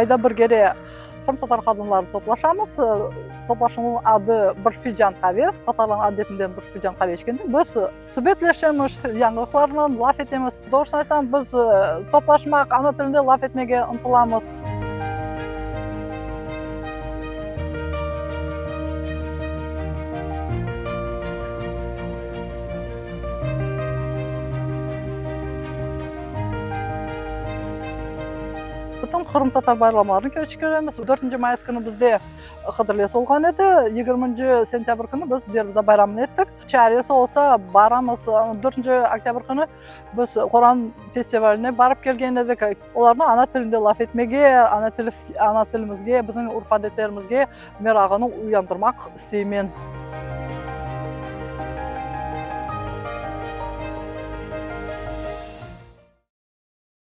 Ayda bir kere qırımtatar qadınları toplaşamız. Toplaşuvnıñ adı Bir filcan qave. Tatarlarnıñ adetinden bir filcan qave içkende biz subetleşemiz, yañılıqlarnen laf etemiz. Doğrusını aytsam, biz toplaşmaq, ana tilinde laf etmege ıntılamız. Bütün qırımtatar bayramlarını keçiremiz. Dörtünci mayıs künü bizde Hıdırlez olğan edi. Yigirminci sentâbr künü biz Derviza bayramını ettik. Çaresi olsa, baramız. Dörtünci oktâbr künü biz Qoran festivaline barıp kelgen edik. Olarnı ana tilinde laf etmege, ana tili, ana tilimizge, bizim urf-adetlerimizge merağını uyandırmaq isteymen.